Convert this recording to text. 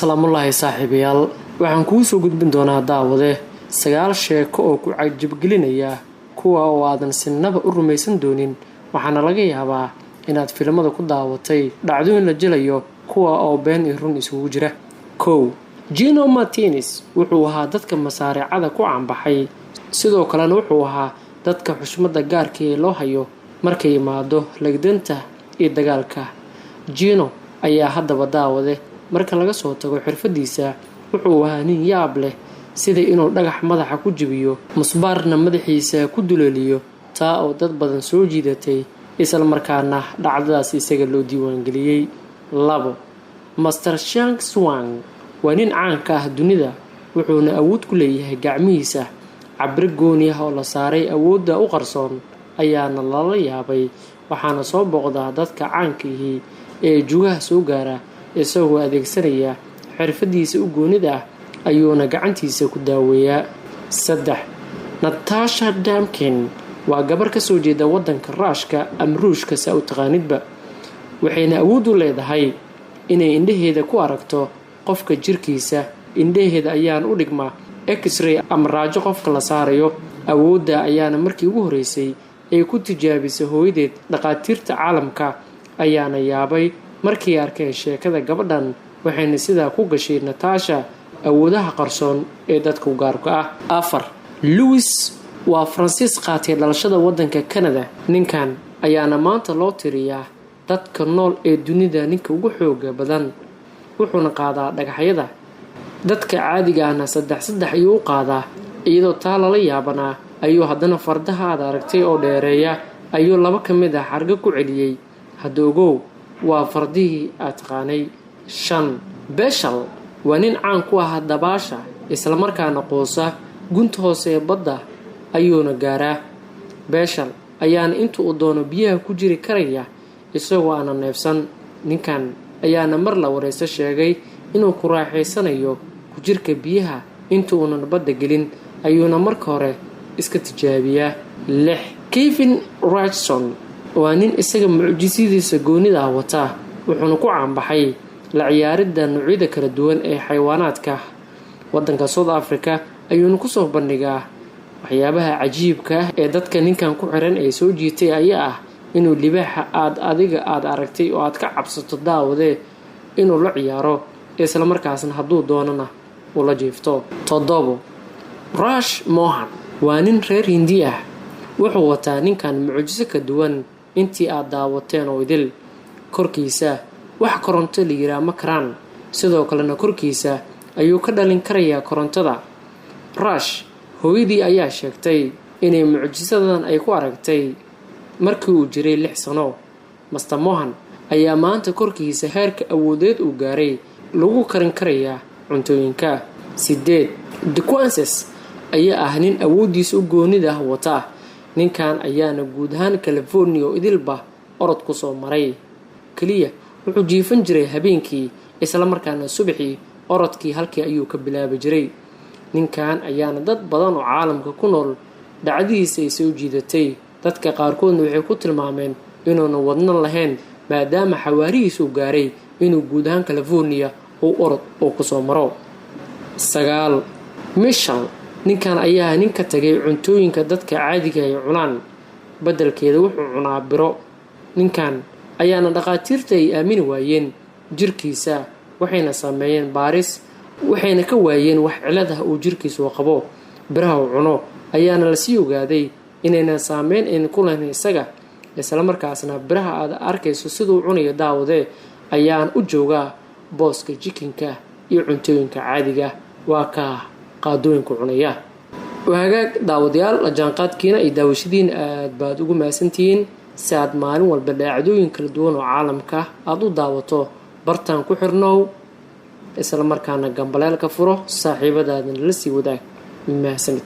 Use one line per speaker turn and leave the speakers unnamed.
Salaamullaahi saaxiibayaal, waxaan kuu soo gudbin doonaa, daawade, 9 sheeko oo ku cajabgelinaya, kuwa oo aadan sinaba u rumaysan doonin. Waxaana laga yaabaa inaad filimada ku daawatay dhacdooyin la jilayo, kuwa oo been iyo run isugu jira. 1. Gino Martinez wuxuu ahaa dadka masaaricada ku caanbaxay, sidoo kalena wuxuu ahaa dadka xushmada gaarka ee loo hayo markay imaado legdanta iyo dagaalka. Gino ayaa haddaba, daawade, marka laga soo tago xirfadiisa, wuxuu ahaa nin yaab leh, sida inuu dhagax madaxa ku jibiyo, musbaarna madaxiisa ku duleeliyo, taa oo dad badan soo jiidatay, isla markaana dhacdadaas isaga loo diiwaangeliyey. 2. Master Shang Swang waa nin caanka ah dunida, wuxuuna awood ku leeyahay gacmihiisa. Cabiro gooni ah oo la saaray awoodda u qarsoon ayaana lala yaabay, waxaana soo booqdaa dadka caanka ihi ee jugaha soo gaara. Isagoo adeegsanaya xirfadiisa u goonida ah ayuuna gacantiisa ku daaweeyaa. 3. Natasha Damkin waa gabar kasoo jeeda wadanka Raashka ama Ruushka, saa u taqaanidba, waxayna awood u leedahay inay indhaheeda ku aragto qofka jirkiisa. Indhaheeda ayaana u dhigmaa X-ray ama raajo qofka la saarayo. Awoodda ayaana markii ugu horeysay ay ku tijaabisay hooyadeed. Dhaqaatiirta caalamka ayaana yaabay markii arkeen sheekada gabadhan, waxayna sidaa ku gashay Natasha awoodaha qarsoon ee dadka u gaarka ah. 4. Louis waa Faransiis qaatay dhalashada wadanka Canada. Ninkan ayaana maanta loo tiriyaa dadka nool ee dunida ninka ugu xooga badan, wuxuuna qaadaa dhagaxyada dadka caadiga ahna saddex saddex ayuu u qaadaa. Iyadoo taa lala yaabanaa ayuu haddana fardaha aad aragtay oo dheereeya ayuu laba ka mid ah xargo ku celiyey. Hadda ogow, waa fardihii aad taqaanay. 5. Beshal waa nin caan ku ah dabaasha, islamarkaana quusa gunta hoose ee badda ayuuna gaaraa. Beshal ayaana inta uu doono biyaha ku jiri karaya isagoo aana neefsan. Ninkan ayaana mar la wareyso sheegay inuu ku raaxaysanayo ku jirka biyaha. Inta uunan badda gelin ayuuna marka hore iska tijaabiyaa. 6. Kevin Richson waa nin isaga mucjisadiisa goonida ah wataa, wuxuuna ku caanbaxay la ciyaaridda noocyada kala duwan ee xayawaanaadka. Wadanka South Africa ayuuna kusoo bandhigaa. Waxyaabaha cajiibka ah ee dadka ninkan ku xiran ee soo jiitay ayaa ah inuu libaaxa aad adiga aad aragtay oo aad ka cabsato, daawadee, inuu la ciyaaro, islamarkaasna hadduu doonana uu la jiifto. 7. Rush Mohan waa nin reer Hindi ah. Wuxuu wataa ninkan mucjiso ka duwan intii aad daawateen oo idil. Korkiisa wax koronto la yiraa ma karaan, sidoo kalena korkiisa ayuu ka dhalin karayaa korontada. Rush hooyadii ayaa sheegtay inay mucjisadan ay ku aragtay markii uu jiray 6 sano. Master Mohan ayaa maanta korkiisa heerka awoodeed uu gaaray lagu karin karayaa cuntooyinka. 8. Dequances ayaa ah nin awooddiisa u goonida ah wata. Ninkan ayaana guud ahaan California oo idilba orod kusoo maray. Keliya wuxuu jiifan jiray habeenkii, islamarkaana subaxii orodkii halkii ayuu ka bilaabi jiray. Ninkan ayaana dad badan oo caalamka ku nool dhacdihiisa ay soo jiidatay. Dadka qaarkoodna waxay ku tilmaameen inuuna wadno lahayn, maadaama xawaarihiisa uu gaaray inuu guud ahaan California uu orod uu kusoo maro. 9. Michel ninkan ayaa nin ka tagay cuntooyinka dadka caadiga ay cunaan, beddelkeeda wuxuu cunaa biro. Ninkan ayaana dhaqaatiirta ay aamini waayeen jirkiisa, waxayna sameeyeen baaris, waxayna ka waayeen wax cilad ah uu jirkiisu qabo. Biraha uu cuno ayaana lasii ogaaday inaynan saameyn aynan ku lahayn isaga, islamarkaasna biraha aad arkayso siduu cunayo, daawadee, ayaan u joogaa booska jikinka iyo cuntooyinka caadiga. Waa kaa qaadooyinka cunaya. Hagaag daawadayaal, la jaanqaadkiina iyo daawashadiina aad baad ugu mahadsantihiin. Si aad maalin walba dhacdooyin kala duwan oo caalamka aada u daawato, bartaan ku xirnow, islamarkaana gambaleelka furo, saaxiibadaadana la sii wadaag. Mahadsanid.